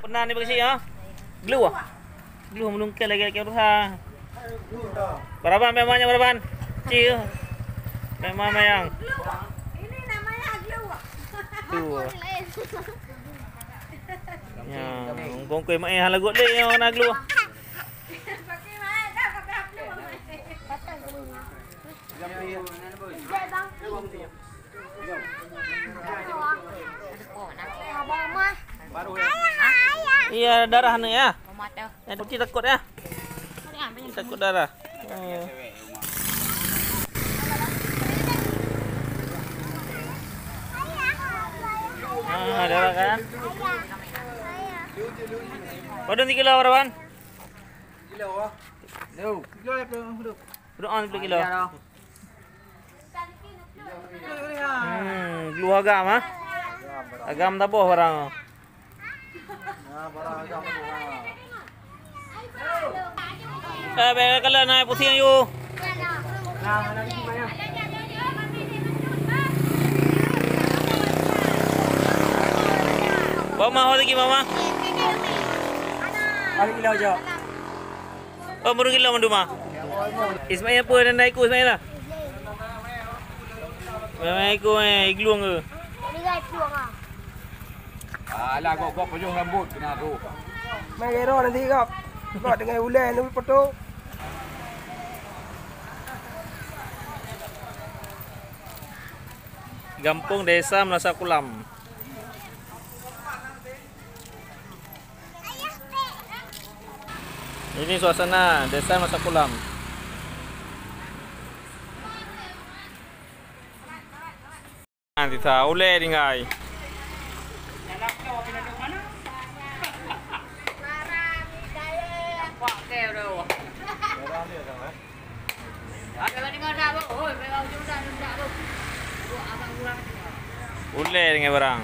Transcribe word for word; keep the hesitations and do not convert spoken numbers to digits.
Nah, ni bagi ya. Glue. Glue melungkil lagi lagi berusaha. Baraban memangnya baraban. Cil. Memang mayang. Ini namanya glue. Tu. Ya, ngongkoi mai hal lagu le yang nak glue. Iya, darah ni ya. Yang kucing takut ya. Kucing takut darah. Oh. Ah, darah kan? Padahal tiga kilo, Rawan. Kilo. Kilo ya, kilo. Udah on sepuluh kilo. Hmm, glue agam ah. Agam taboh barang. Eh, bèk kala na pusing yu. Mama, ho lagi mama. Ada kilo je. Oh, meureueng ila mandum ah. Ismail apa dan iku Ismail lah? Memang iku eh, iglueng ke? Alah, gok-gok pajôh rambut kena tu. Mai gero nanti gok. Gok dengan ulai nanti foto. Gampông Desa Meulasakulam. Ini suasana Desa Meulasakulam. Nanti tahu leh tinggai. Ulèe dengan barang.